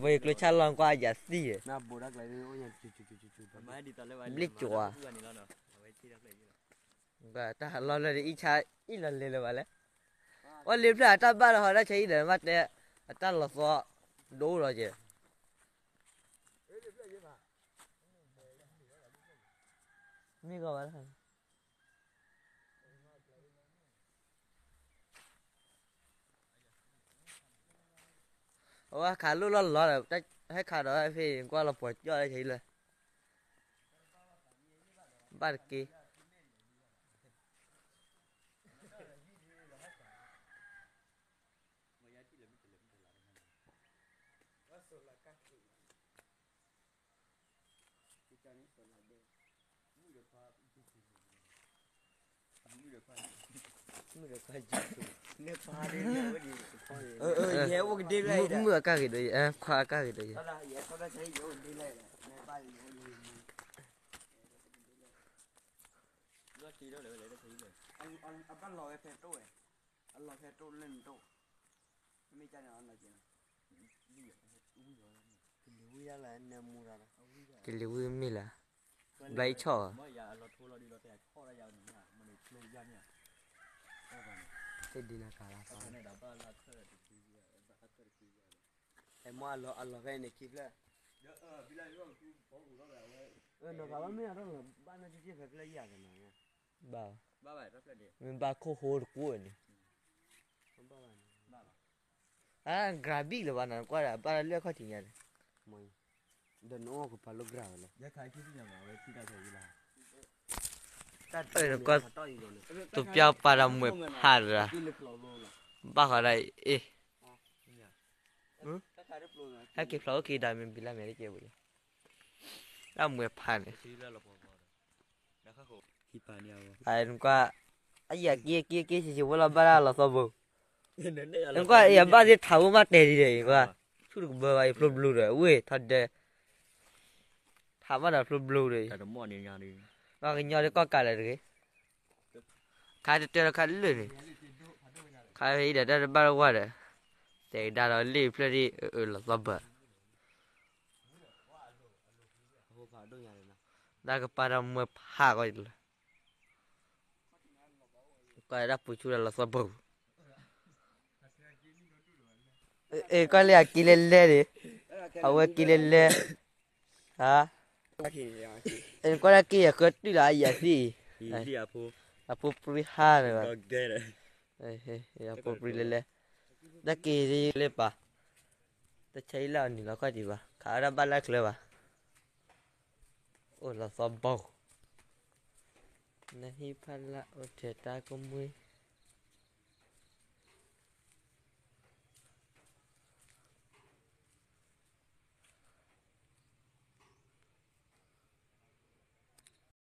ဝဲကျိဆါလီၤကွၢ်ယၤသံၣ်, ဘျ့ကၠွၤ, တၢ်ဟးလီၢ်လၢဒ်အံၣ်ဆါအံၣ်လီၤလဲၤလၢၤဘၣ်လဲၣ်, အီၣ်လ့ဖျၢၣ်အတၢ်ဘၣ်လီၤဟီဒၣ်ဆဲအံၤဒီး မ့ၢ်တဲအတၢ်လီၤသီဒိၣ်လီၤကဲ, မ့ၢ်ဂီၤဘၣ်လၢ အဝဲခးလိၣ်လီၢ်လီၤဒီး ဟဲခးဒီးဟဲဖဲကွၢ်လီၤပှီၤကၠီၣ်လၢဆဲအံၤလၢ ဘၣ်တက့ၢ်, မုၢ်အကၢ်ဂ့ၤဒီးယဲ, ခွါအကၢ်ဂ့ၤဒီးယဲ, အလီၤဖဲတိၢ်လၢနတိၢ်, မ့ၢ်ကန့ၣ်အီၤနီၤက့ၤနီၤ, ကလံၤဝံၣ်မ့ၢ်လၢ, ဘျါအံၣ်ဆီၣ်ဧါ, မ့ၢ်အလီၤဖဲန့ၣ်ခံဖျၢၣ်, နီၤဖးဘၣ်မ့ၢ်အထီၣ်လီၤဘၣ်နီၢ်က့ၤက့ၤဖဲဖျၢၣ်ယၤကနီၤ, ဘၣ်, မ့ၢ်ဘၣ်ခိၣ်ဟိတကိးန့ၣ် အဂြၤဘံၣ်လၢၤဘၣ်နၤ ကွၢ်ဒီး ဘၣ်လၢအခီၣ်ထံးညါန့ၣ်, ဒီးနအိၣ်ကဖးလိၣ်ကြၤဝဲလဲၣ်, တပျၢ်ပာ်ဒီးမွဲၤဖးတဂၤ, ဘၣ်ဃးဒီးအ့ၣ်, ဟဲက့ၤဖျိးအိၣ်က့ၤဒီးမ့ၢ်ဘံလၢမဲာ်တကဲဝံၤလံ, တၢ်မွဲၤဖးန့ၣ် နကွၢ်, အယံာ်က့ၤက့ၤက့ၤ ဆံးဆံးဝဲလီၤဘၣ်ဒၣ်လီၤသီဘိ, နကွၢ် ယဘၣ်သ့ၣ်ထးဝဲမးတဲဒ်ဒီးအံၤကွၢ်, ဆူၣ်တကဘၢဘၣ် ယဖျိဘျိဒီး ဝ့ၢ်ထီၣ်ဒဲ, ထးမးဒီးဖျိဘျိဒီးအံၤ, ပှၤကညီဒ်ကီၢ်ကးလၢတဂ့ၤ, ခါတတၢၢ်ဒီးခါလၢာ်န့ၣ်, ခါဖဲအံၤဒီးတၢ်တဘၣ်လၢဝဲဒီး, တဲကဒါဒီးလ့ၣ်ဖျၢၣ်ဒ်အၢ လီၤသီဘၢ တၢ်ကပာ်ဒီးမွဲၤဖးကီးလၢ, ကွၢ်ဒၣ်ပူၤဆူဒီးလီၤသီဘၢ, ကွၢ်လၢအက့ၤလဲၤလဲၤန့ၣ်, အဝဲက့ၤလဲၤလဲၤ, ကွၢ်ဒၣ်က့ၤယဃၢတုၢ်လီၤအယံာ်သ့ၣ်အံၤ, အဖိပြံဟါန့ၣ်ဘၣ်, အဖိပြံလဲၤလဲၤ, တၢ်က့ၤလၢပၢ်, တၢ်ဆါအံၤလၢအနုာ်လီၤခီၣ်ထံးဘၣ် ခးဝဲဒၣ်ဘၣ်လၢချၢဘၣ်, အိၣ်လီၤသီဘၢ, နဟံၣ်ဖးလၢအိၣ်ထဲတၢ်ကမှံ